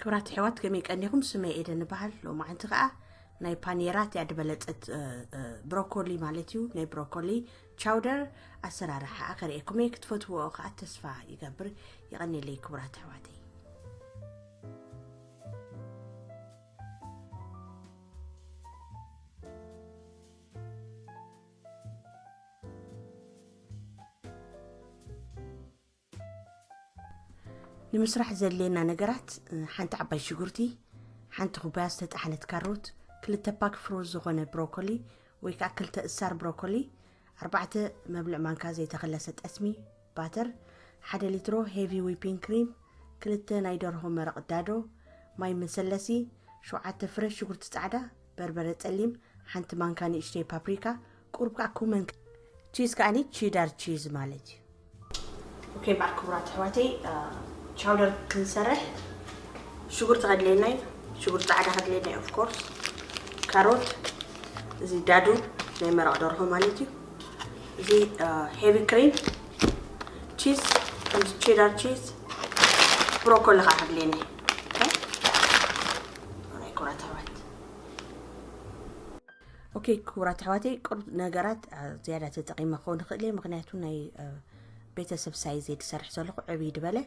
ክብራት ኣሕዋት፣ ከመይ ቀኒኹም? ስመይ ኤደን እበሃል። ሎማዓንቲ ከኣ ናይ ፓኔራ እቲኣ ዝበለጸት፣ እ፣ እ፣ ብሮኮሊ ማለት እዩ፣ ናይ ብሮኮሊ ቻውደር ኣሰራርሓኣ ከርእየኩም እየ። ክትፈትውኦ ከኣ ተስፋ ይገብር። የቐንየለይ ክቡራት ኣሕዋተይ። ንምስራሕ ዘድልየና ነገራት፣ እ፣ ሓንቲ ዓባይ ሽጉርቲ፣ ሓንቲ ኩባያ ዝተጣሕነት ካሮት፣ ክልተ ፓክ ፍሩዝ ዝኾነ ብሮኮሊ ወይ ከዓ ክልተ እሳር ብሮኮሊ፣ ኣርባዕተ መብልዕ ማንካ ዘይተኸለሰ ጠስሚ፣ ባተር፣ ሓደ ሊትሮ ሄቪ ዊፒንግ ክሪም፣ ክልተ ናይ ደርሆ መረቕ ዳዶ፣ ማይ መሰለሲ፣ ሸውዓተ ፍረ ሽጉርቲ ጻዕዳ፣ በርበረ ጸሊም፣ ሓንቲ ማንካ ንእሽተይ ፓፕሪካ፣ ቁሩብ ከዓ ኩመን፣ ቺዝ ከዓኒ ቺዳር ቺዝ ማለት እዩ። ኦኬ፣ በዓል ክቡራት ኣሕዋተይ፣ እ፣ ቻውደር ክንሰርሕ ሽጉርቲ ከድልየና እዩ። ሽጉርቲ ጻዕዳ ከድልየና እዩ፣ ኦፍ ኮርስ። ካሮት፣ እዚ ዳዱ ናይ መረቕ ደርሆ ማለት እዩ። እዚ፣ እ፣ ሄቪ ክሪም፣ ቺዝ፣ ከምዚ ቼዳር ቺዝ፣ ብሮኮሊ ከዓ ከድልየና እዩ። ኦኬ፣ ናይ ክቡራት ኣሕዋት። ኦኬ፣ ክቡራት ኣሕዋተይ፣ ቅሩብ ነገራት፣ እ፣ ዝያዳ ተጠቒመ ክኸውን ይኽእል እየ፣ ምኽንያቱ ናይ፣ እ፣ ቤተሰብ ሳይዝ እየ ዝሰርሕ ዘለኹ፣ ዕብይ ዝበለ።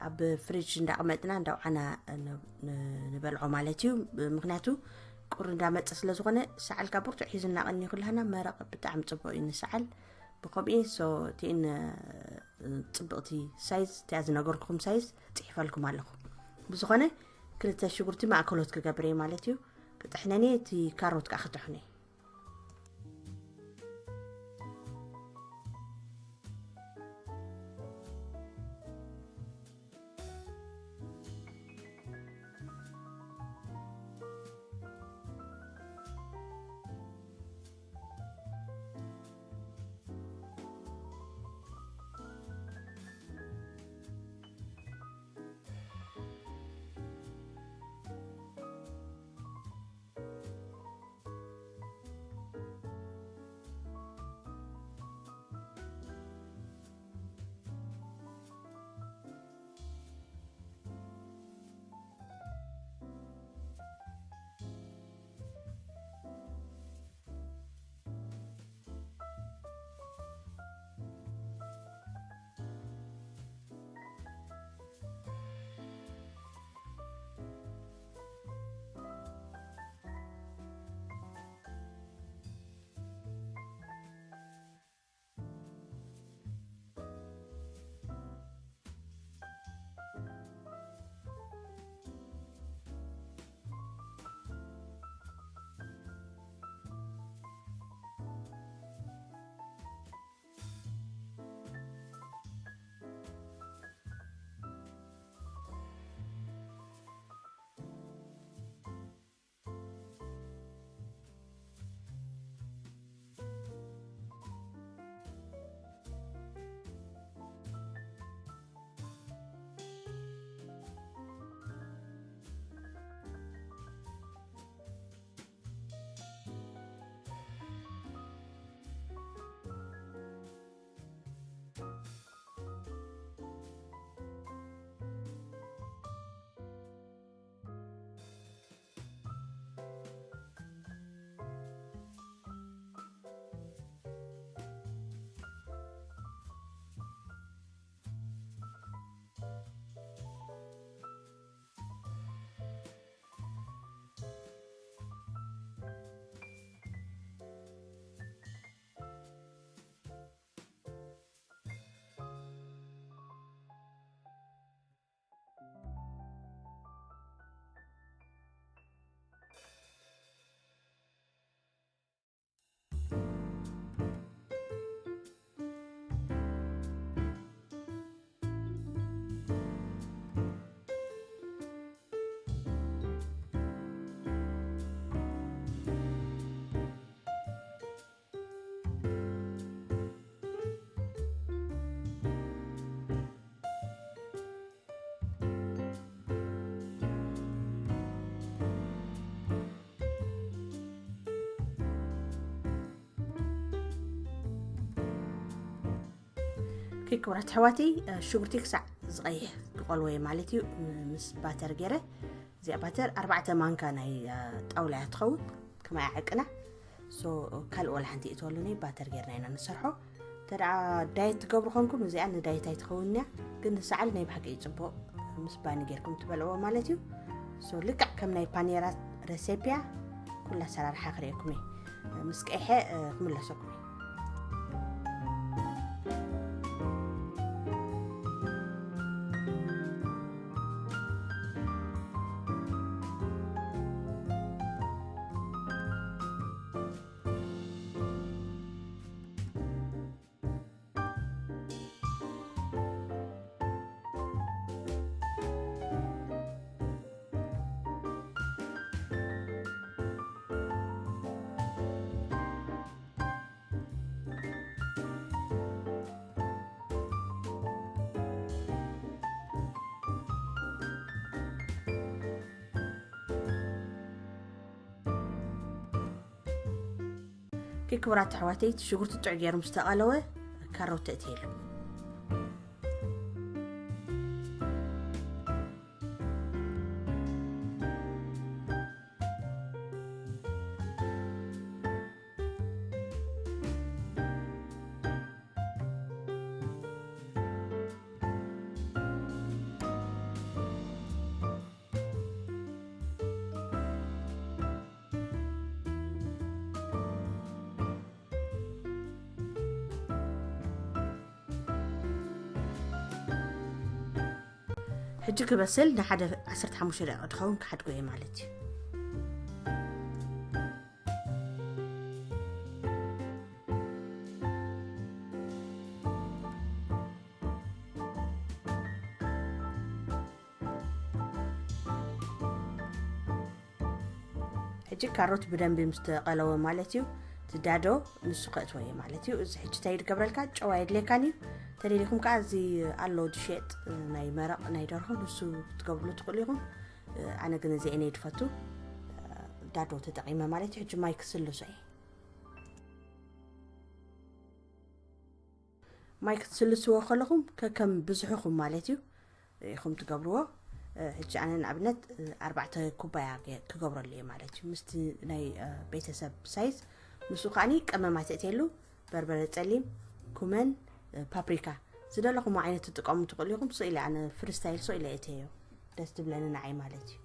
ኣብ ፍሪጅ እንዳቐመጥና እንዳውዓና ን-፣ ን-፣ ንበልዖ ማለት እዩ። ምኽንያቱ ቁሪ እንዳመጸ ስለ ዝኾነ፣ ሰዓል ካብ ብርቱዕ ሒዝና ቀኒ ኩላህና መረቕ ብጣዕሚ ጽቡቕ እዩ ንሰዓል። ብኸምኡ ሶ እቲእን፣ እ፣ ጽብቕቲ ሳይዝ፣ እቲኣ ዝነገርኩኹም ሳይዝ ጽሒፈልኩም ኣለኹ። ብዝኾነ ክልተ ሽጉርቲ ማእከሎት ክገብር እየ ማለት እዩ። ክጥሕነን እየ፣ እቲ ካሮት ከኣ ክጥሕኖ እየ። ኦኬ፣ ክቡራት ኣሕዋተይ፣ እ፣ ሽጉርቲ ክሳዕ ዝቐይሕ ኦልወይ ማለት እዩ። ምስ ባተር ገይረ፣ እዚኣ ባተር ኣርባዕተ ማንካ ናይ ጣውላ እያ ትኸውን። ከማይ ዓቅና ካልእ ወላ ሓንቲ ይእትወሉኒ። ባተር ጌርና ኢና ንሰርሖ። ተደኣ ዳየት ትገብሩ ኾንኩም እዚኣ ንዳየት ኣይትኸውን እያ፣ ግን ንሰዓል ናይ ብሓቂ እዩ ጽቡቕ። ምስ ባኒ ጌርኩም ትበልዕዎ ማለት እዩ። ሶ ልክዕ ከም ናይ ፓኔራ ረሴፕያ ኩላ ኣሰራርሓ ክርእየኩም እየ። ምስ ቀይሐ ክምለሰኩም እየ። ክቡራት ኣሕዋተይ፣ እቲ ሽጉርቲ ጥዑይ ገይሩ ምስ ተቐለወ፣ ካሮት ተእትየሉ። ሕጂ ክበስል ንሓደ ዓሰርተ ሓሙሽተ ደቂቕ ዝኸውን ክሓድጎ እየ ማለት እዩ። ሕጂ ካሮት ብደንቢ ምስ ተቐለወ ማለት እዩ፣ እቲ ዳዶ ንሱ ከእትዎ እየ ማለት እዩ። እዚ ሕጂ እንታይ ይድገብረልካ? ጨው ኣየድልየካን እዩ። ተደሊኹም ከዓ እዚ ኣሎ ዝሸጥ ናይ መረቕ ናይ ደርሆ፣ ንሱ ክትገብርሉ ትኽእሉ ኢኹም። ኣነ ግን እዚ እየ ድፈቱ። ዳዶ ተጠቒመ ማለት እዩ። ሕጂ ማይ ክስልሶ እየ። ማይ ክትስልስዎ ከለኹም ከከም ብዝሕኹም ማለት እዩ ኢኹም ትገብርዎ። ሕጂ ኣነ ንኣብነት ኣርባዕተ ኩባያ ገ-፣ ክገብረሉ እየ ማለት እዩ። ምስቲ ናይ ቤተሰብ ሳይዝ፣ ምስኡ ከዓኒ ቀመማት እትየሉ፣ በርበረ ጸሊም፣ ኩመን፣ ፓፕሪካ፣ ዝደለኹም ዓይነት ትጥቀሙ ትኽእሉ ኢኹም። ስኢለ ኣነ ፍሪ ስታይል ስኢለ እትየዮ፣ ደስ ትብለኒ ንዓይ ማለት እዩ።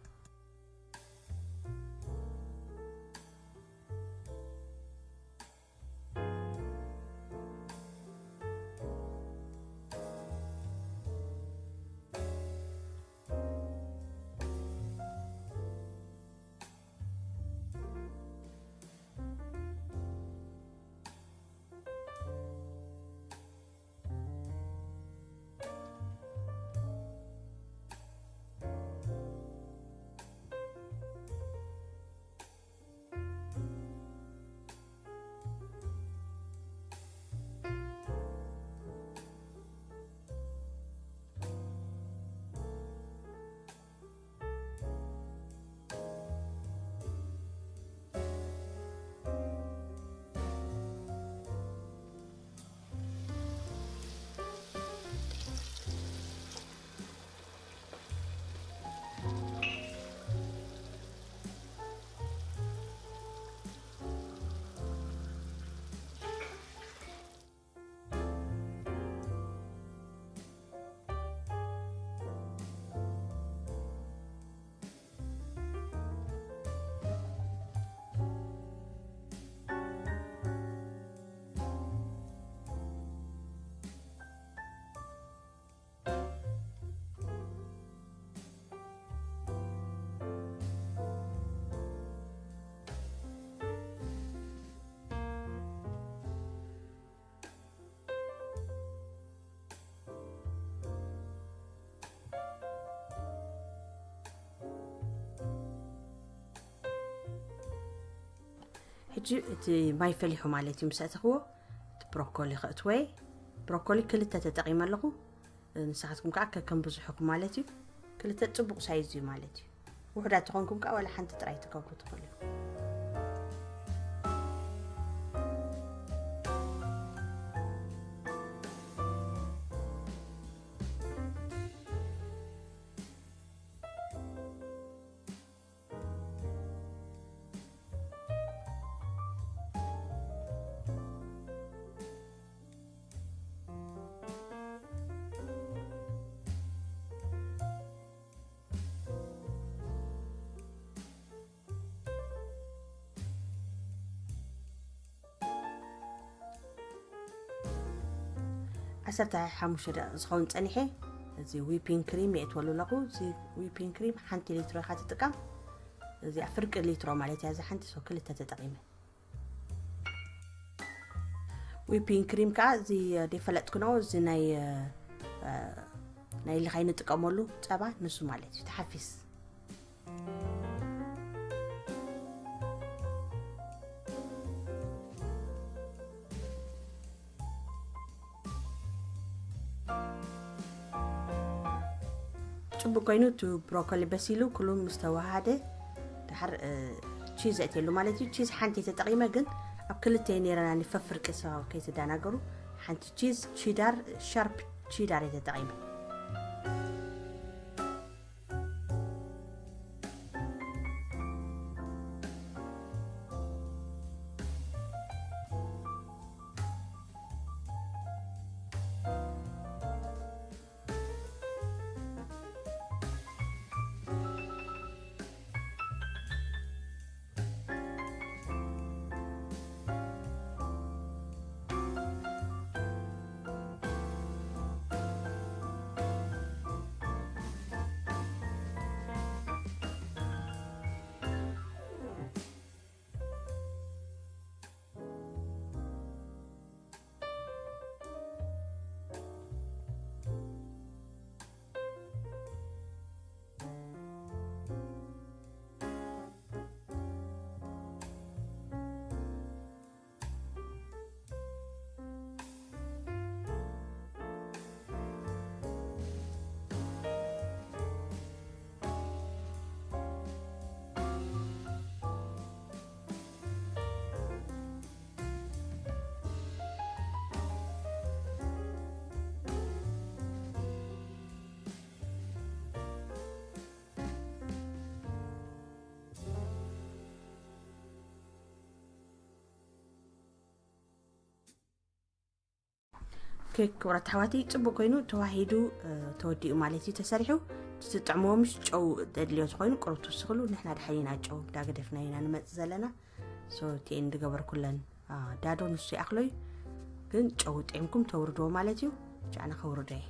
ሕጂ እቲ ማይ ፈሊሑ ማለት እዩ። ምስ ኣእተኽዎ እቲ ብሮኮሊ ከእትወ። ብሮኮሊ ክልተ ተጠቒመ ኣለኹ። ንስኻትኩም ከዓ ከከም ብዙሕኩም ማለት እዩ። ክልተ ጽቡቕ ሳይዝ እዩ ማለት እዩ። ውሑዳት ተኾንኩም ከዓ ዋላ ሓንቲ ጥራይ ትገብሩ ትኽእሉ። ዓሰርተ ሓሙሽተ ደቂቕ ዝኸውን ጸኒሐ፣ እዚ ዊፒንግ ክሪም የእትወሉ ኣለኹ። እዚ ዊፒንግ ክሪም ሓንቲ ሊትሮ ኢኻ ትጥቀም። እዚኣ ፍርቂ ሊትሮ ማለት እያ። እዚ ሓንቲ ሰው ክልተ ተጠቒመ። ዊፒንግ ክሪም ከዓ እዚ ደይፈለጥክኖ፣ እዚ ናይ፣ እ፣ ናይ ልኻይ ንጥቀመሉ ጸባ ንሱ ማለት እዩ። ተሓፊስ። ጽቡቅ ኮይኑ እቲ ብሮኮሊ በሲሉ ኩሉ ምስ ተዋሃደ፣ ድሓር፣ እ፣ ቺዝ የእትየሉ ማለት እዩ። ቺዝ ሓንቲ ተጠቒመ፣ ግን ኣብ ክልተ ነይረና ንፈፍርቂ ሰው ከይትደናገሩ። ሓንቲ ቺዝ ቺዳር፣ ሻርፕ ቺዳር እየ ተጠቒመ። ኦኬ፣ ክቡራት ኣሕዋተይ፣ ጽቡቅ ኮይኑ ተዋሂዱ፣ እ፣ ተወዲኡ ማለት እዩ ተሰሪሑ። ትጥዕምዎ ምሽ ጨው ተድልዮ ዝኾይኑ ቁሩብ ትውስኽሉ። ንሕና ድሓን ኢና ጨው እንዳገደፍና ኢና ንመጽእ ዘለና። ሶ፣ እቲኤን ዝገበርኩለን፣ አ፣ ዳዶ ንሱ ይኣኽሎ እዩ። ግን ጨው ጥዒምኩም ተውርድዎ ማለት እዩ። ቻ፣ ኣነ ከውርዶ እየ።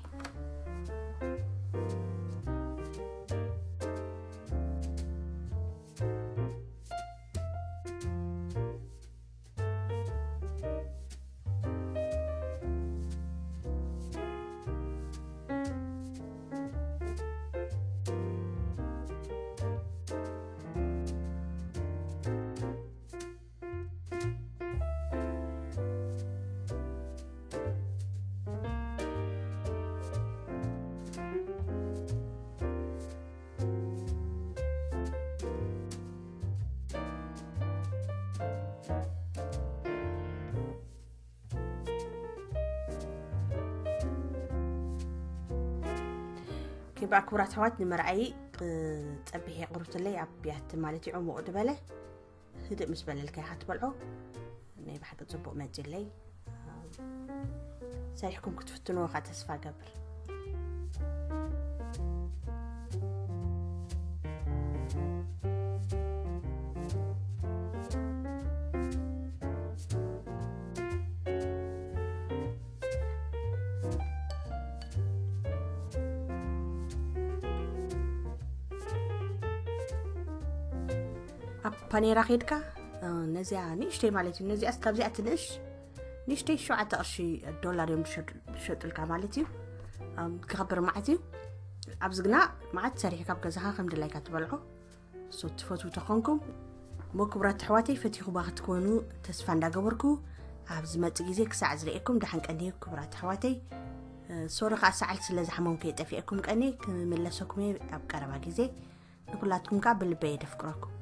ኦኬ፣ ብኣክብራት ኣሕዋት፣ ንመርዓይ፣ እ፣ ጸቢሕ የቕርብትለይ ኣብ ቢያቲ ማለት እዩ፣ ዕሙቕ ዝበለ። ህድእ ምስ በለልካ ኢኻ ትበልዖ። ናይ ብሓቂ ጽቡቕ መጺለይ። ሰሪሕኩም ክትፍትንዎ ኸኣ ተስፋ እገብር። ኣብ ፓኔራ ኬድካ፣ እ፣ ነዚኣ ንእሽተይ ማለት እዩ። ነዚኣስ ካብዚኣ ትንእሽ ንእሽተይ ሸውዓተ ቅርሺ ዶላር እዮም ዝሸጡ-፣ ዝሸጡልካ ማለት እዩ። እም፣ ክኸብር መዓት እዩ። ኣብዚ ግና መዓት ሰሪሕካ ኣብ ገዛኻ ከም ድላይካ ትበልዖ። ሶ ትፈትዉ ተኾንኩም፣ እሞ ክቡራት ኣሕዋተይ፣ ፈቲኹማ ክትኮኑ ተስፋ እንዳገበርኩ፣ ኣብ ዝመጽእ ግዜ ክሳዕ ዝርእየኩም ደሓን ቀንዩ ክቡራት ኣሕዋተይ። እ፣ ሶሪ ከኣ ሰዓል ስለ ዝሓመምኩ እየ ጠፊኤኩም ቀንየ፣ ክምለሰኩም እየ ኣብ ቀረባ ግዜ። ንኩላትኩም ከኣ ብልበይ እየ ደፍቅረኩም።